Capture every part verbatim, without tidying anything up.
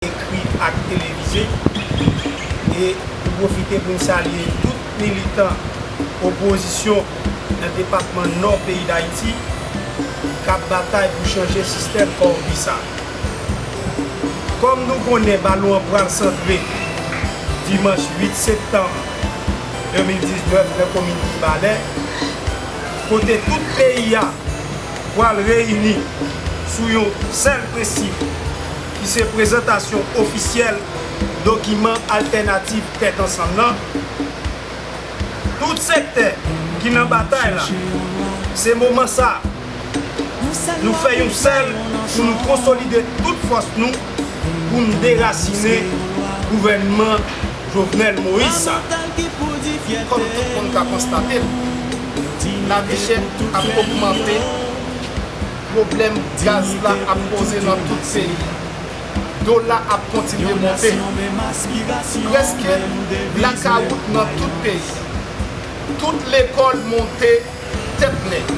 ekri ak televize. E nou pwofite pou n salye tout militan opozisyon nan depatman Nò peyi Dayiti k ap batay pou chanje sistèm kòwonpi sa. Kòm nou konnen, balon an pral santre dimanch uit septanm de mil diznèf nan komin Mibalè, kote tout peyi a pral reyini sou yon sèl prensip, ki se prezantasyon ofisyèl dokiman altènatif Tèt Ansanm nan. Tout sektè ki nan batay la, se moman sa a, nou fè yon sèl pou nou konsolide tout fòs nou pou n derasinen gouvènman Jovenel Moïse sa. Kòm tout moun ka konstate l, lavi chè ap ogmante, pwoblèm gaz la ap poze nan tout peyi, dola ap kontinye monte, prèske blakawout nan tout peyi, tout lekòl monte tèt nèg.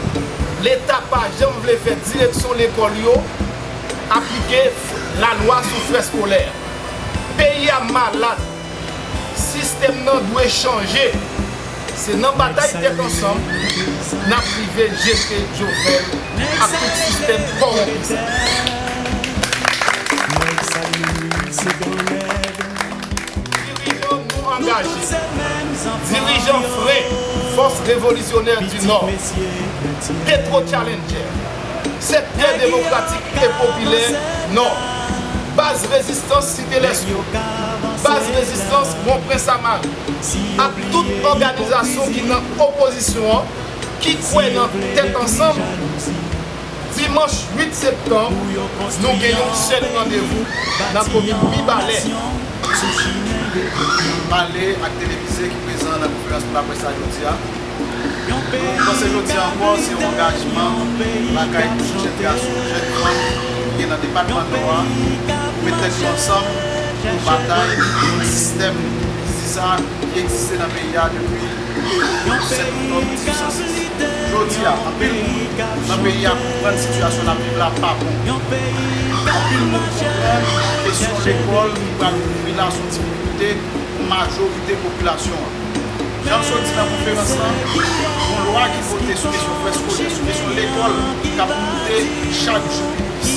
Leta pa janm vle fè direksyon lekòl yo aplike lalwa sou frè eskolè. Peyi a malad. Sistèm nan dwe chanje. Se nan batay tèt ansanm n ap rive jete Jovenel ak tout sistèm kòwonpi sa. Dirijan nou angaje, dirijan fre, Fòs Revolisyonè di Nò, Petro Challenger, Sektè Demokratik e Popilè Nò, Baz Rezistans Site Lèsko, Baz Rezistans Bon Prens a Mari, ak tout òganizasyon ki nan opozisyon an, ki kwè nan tèt ansanm, dimanch uit septanm, nou gen yon sèl randevou nan komin Mibalè. Pale ak televize ki prezan nan konferans pou laprès la jodi a. Nou panse jodi a ankò se yon angajman lakay tout jèn gason, jèn fanm ki gen nan depatman Nò a pou met tèt yo ansanm pou batay kont sistèm vizye sa ki egziste nan peyi a depi sèt oktòb dizuit san sis. Jodi a, anpil moun nan peyi a konprann sitiyasyon n ap viv la pa bon. Anpil moun konprann kesyon lekòl ki pral louvri la se yon difikilte pou majorite popilasyon an. Jan m sot di nan konferans lan, yon lwa ki vote sou kesyon frè eskolè, sou kesyon lekòl, k ap moute chak jou pi plis.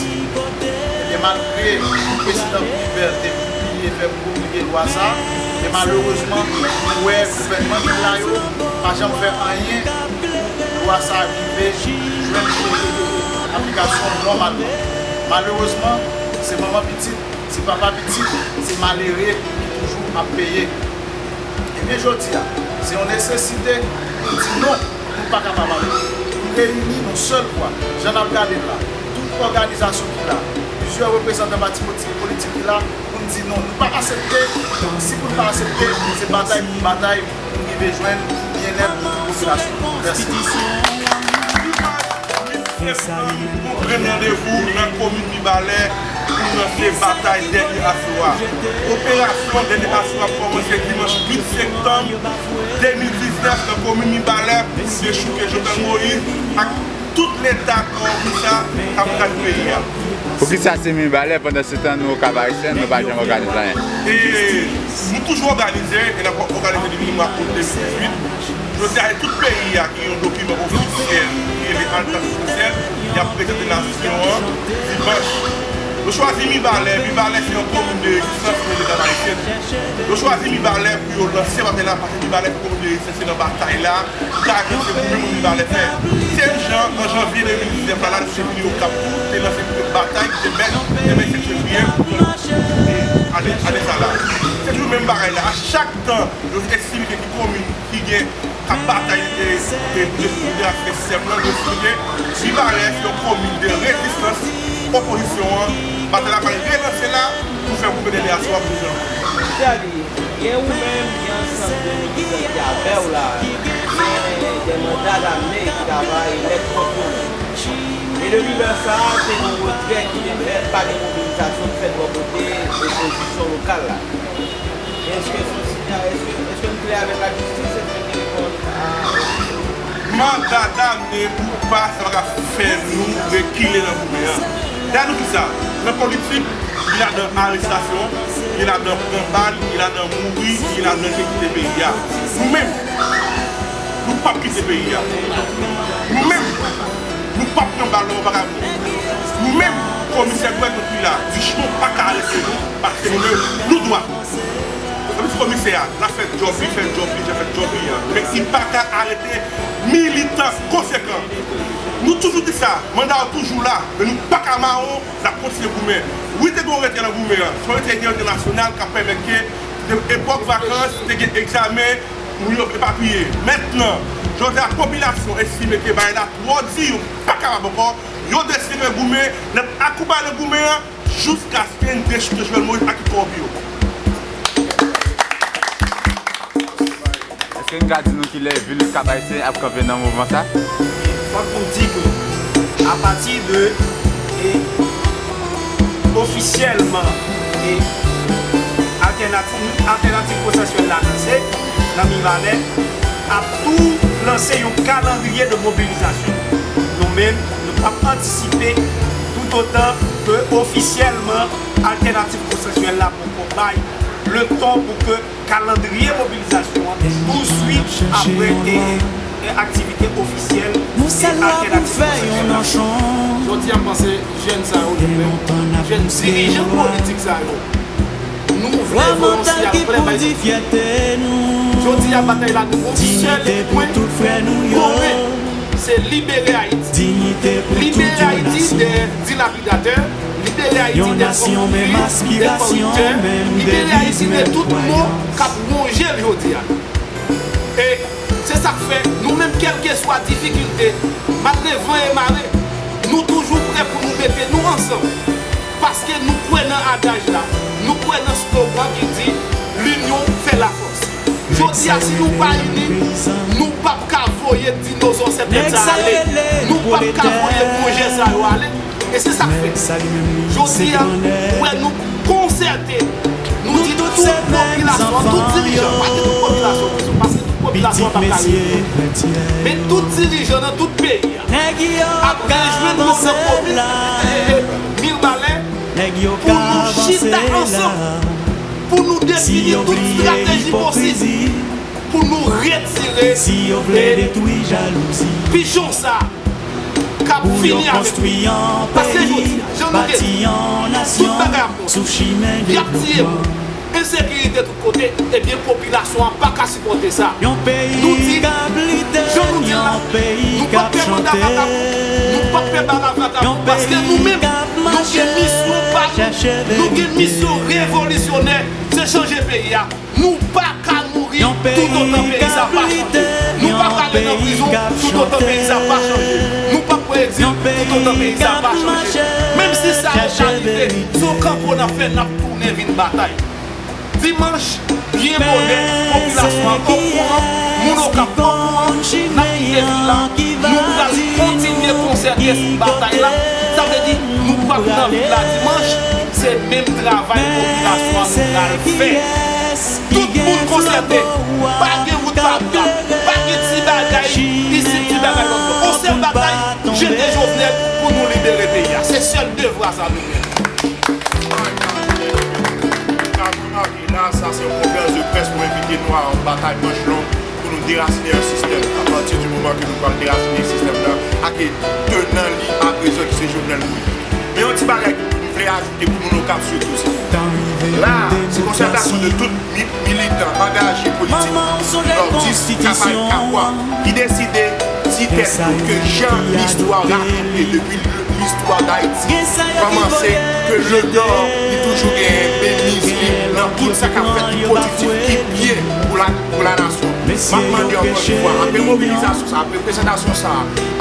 Ebyen, malgre prezidan Gulivè te pibliye, fè pibliye lwa sa, men malerezman, nou wè gouvènman ki la yo pa janm fè anyen pou lwa sa rive jwenn aplikasyon nòmalman. Malerezman, se manman pitit, se papa pitit, se malere ki toujou ap peye. Ebyen, jodi a, se yon nesesite pou n di non, nou pa kapab ale. Pou n reyini yon sèl vwa, jan n ap gade l la, tout òganizasyon ki la, plizyè reprezantan pati politik, politik ki la, pou n di non. Nou pa aksepte, si pou n pa aksepte, se batay pou n batay pou n rive jwenn byennèt pou tout popilasyon. Mèsi. Septanm, nou pran randevou nan komin Mibalè pou lanse batay Dènye Aso a. Operasyon Dènye Aso a ap kòmanse dimanch uit septanm de mil diznèf nan komin Mibalè pou dechouke Jovenel Moïse ak tout leta kòwonpi sa k ap kraze peyi a. Poukisa se Mibalè pandan se tan nou Kap Ayisyen, nou pa janm òganize anyen? E, nou toujou òganize, e n ap òganize depi mwa out de mil dizuit. Jodi a, se tout peyi a ki gen yon dokiman ofisyèl ki rele altènativ ofisyèl, y ap prezante nasyon an dimanch. Yo chwazi Mibalè. Mibalè se yon komin de rezistans pou Leta ayisyen. Yo chwazi Mibalè pou yo lanse batay la, paske Mibalè se komin de rezistans, se nan batay la, pou ta avanse pou menm moun Mibalè fè. Menm jan, an janvye de mil diznèf la, la, nou te vini Okap tou, te lanse batay ki te mèt, te mèt sèt fevriye, e, ane, ane sa la. Se toujou menm bagay la. A chak tan, yo estime ke ki komin ki gen, k ap batay, e, e, pou de, pou de aspè sistèm nan, yo estime ke Mibalè se yon komin de rezistans, opozisyon an, batay la pral relanse la pou fè goumen dènye aswa pou jan. Gen ou menm, gen ansanm de militan ki avè w la, gen de manda dame ki travay nèt kont ou. E depi lè sa a, se yon retrè ki te fèt, pa gen mobilizasyon ki fèt bò kote opozisyon lokal la. Èske sou sitya, èske, èske n klè avèk lajistis, èske n te reponn a... Manda dame ou pa, sa pa ka fè nou rekile nan goumen an. Gade nou kisa, nan politik, Li ladan arestasyon, li ladan pran bal, li ladan mouri, li ladan kite peyi a. Nou menm, nou p ap kite peyi a. Nou menm, nou p ap pran bal nan yon vakabon. Nou menm, komisè Greg Otwila, Richemond pa ka arete nou, paske nou menm, nou dwa. Komisè a, l ap fè djòb li, fè djòb li, fè djòb li a. Men li pa ka arete militan konsekan. Nou toujou di sa, manda yo toujou la, men nou pa ka mawon, n ap kontinye goumen. Wi, te gen yon retrè nan goumen an. Se yon retrè ki entènasyonal k ap pèmèt ke, de epòk vakans, te gen egzamen, moun yo epapiye. Mentnan, jodi a, popilasyon estime ke bagay la twò di, yo pa kapab ankò. Yo deside goumen, n ap akonpaye goumen an, jiskaske n dechoute Jovenel Moïse ak tout kòwonpi yo. Èske n ka di nou kilè vil Kap Ayisyen ap kanpe nan mouvman sa? Fòk nou di ke apati de e ofisyèlman e altènativ, altènativ konsansyèl la lanse nan Mibalè ap tou lanse yon kalandriye de mobilizasyon. Nou menm, nou p ap antisipe toutotan ke ofisyèlman altènativ konsansyèl la poko bay le ton pou ke kalandriye mobilizasyon an tou swit apre e, e aktivite ofisyèl e altènativ konsansyèl la. Jodi a, m panse jèn sa yo, jèn dirijan politik sa yo, nou vle voye yon siyal klè bay tout moun. Jodi a, batay la gen yon sèl pwen komen, se libere Ayiti. Libere Ayiti de dilapidatè, libere Ayiti de kòwonpi, de kòriptè, libere Ayiti de tout mo k ap wonje l jodi a. E se sa k fè, nou menm, kèlkeswa difikilte, malgre van e mare, nou toujou prè pou nou mete nou ansanm. Paske nou kwè nan adaj la, nou kwè nan slogan ki di, L'union fait la force. Jodi a, si nou pa ini, nou p ap ka voye dinozò sèt mèt sa ale. Nou p ap ka voye pwojè sa yo ale. E se sa k fè, jodi a, ou wè nou konsète, nou di tout popilasyon an, tout dirijan, pa di tout popilasyon, paske tout popilasyon an p ap ka rejwenn. Men tout dirijan nan tout peyi a ap rejwenn nou nan komin, e, e, Mibalè pou nou chita ansanm, pou nou defini tout estrateji posib pou nou retire, e, pichon sa k ap fini avèk nou. Paske jodi a, jan nou te di, tout bagay ap monte. Y ap tiye moun. Ensekirite tout kote, ebyen, popilasyon an pa ka sipòte sa. Nou di, jan nou di l la, nou p ap fè manda vakabon, nou p ap fè bal a vakabon, paske nou menm, nou gen misyon pa nou, nou gen misyon revolisyonè, se chanje peyi a. Nou pa ka mouri toutotan peyi sa pa chanje. Nou pa ka ale nan prizon toutotan peyi sa pa chanje. Nou pa pran egzil toutotan peyi sa pa chanje. Menm si sa yo ka rive, se yon kanpo n ap fè, n ap tounen vin batay. Dimanch, byen bonè, popilasyon an okouran, moun Okap okouran, n ap kite vil la, nou pral kontinye konsète sou batay la. Sa vle di, nou p ap nan vil la dimanch, se menm travay popilasyon an nou pral fè. Tout moun konsète, pa gen wout pa bra, pa gen ti bagay isit, ti bagay lòt bò. On sèl batay, jete Jovenel pou nou libere peyi a. Se sèl devwa sa nou gen. Sa, sa se yon konferans de près pou envite nou a yon batay manch long pou nou derasinen yon sistèm. Apati di moman ke nou pral derasinen sistèm nan, ake tenan li aprezan ki se Jovenel Moïse. Men yon ti bagay ke m vle ajoute pou moun Okap sitou, se la, se konsètasyon de tout mi-, militan angaje politik nòdis, Kapay, Kapwa, ki deside di tèt yo ke jan listwa rakonte depi listwa Dayiti kòmanse, ke Legò li toujou genyen menmiz li nan tout sa k ap fèt ki pozitif, ki byen pou la, pou lanasyon. M ap mande ankò yon fwa, apre mobilizasyon sa, apre prezantasyon sa,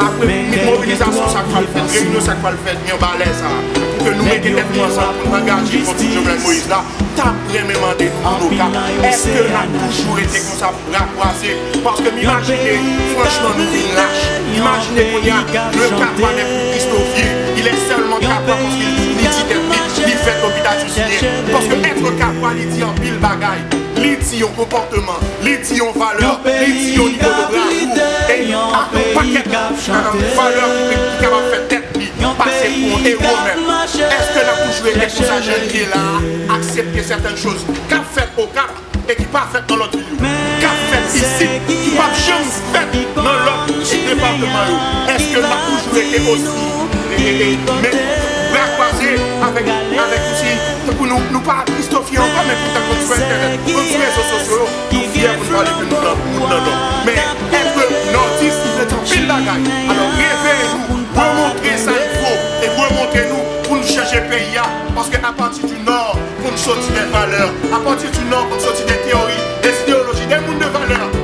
apre mi-, mobilizasyon sa k pral fèt, reyinyon sa k pral fèt, Mibalè sa, pou ke nou mete tèt nou ansanm pou n angaje kont Jovenel Moïse la, m t ap renmen mande nou, moun Okap, èske n ap toujou rete konsa bra kwaze? Paske m imajine, franchman, nou vin lach. Imajine kounye a, le Kapwa n'est plus Christovien, il est seulement Kapwa paske li di tèt li, li fèt lopital Justinien. Paske être Kapwa, li di anpil bagay. Li di yon konpòteman, li di yon valè, li di yon nivo de bravou, e ak yon pakèt, um, valè ki, ki kapab fè tèt li. pase pou yon ewo menm. Èske n ap toujou rete konsa jan n ye la a, aksepte sètèn choz k ap fèt Okap e ki pa fèt nan lòt vil yo, k ap fèt isit, ki p ap janm fèt nan lòt depatman yo? Èske n ap toujou rete osi e, e, e, men bra kwaze avèk, avèk osi, tankou nou, nou pa Kristofye ankò, men poutan konn sou entènèt, konn sou rezo sosyo yo, nou fyè pou n pale pou nou nan, moun nan nò. Men èt nòdis, se anpil bagay. Alò, reveye nou, remontre sa n vo, e remontre nou pou n chanje peyi a. Paske apati di nò, pou n soti de valè, apati di nò, pou n soti de teyori, de ideyoloji, de moun de valè.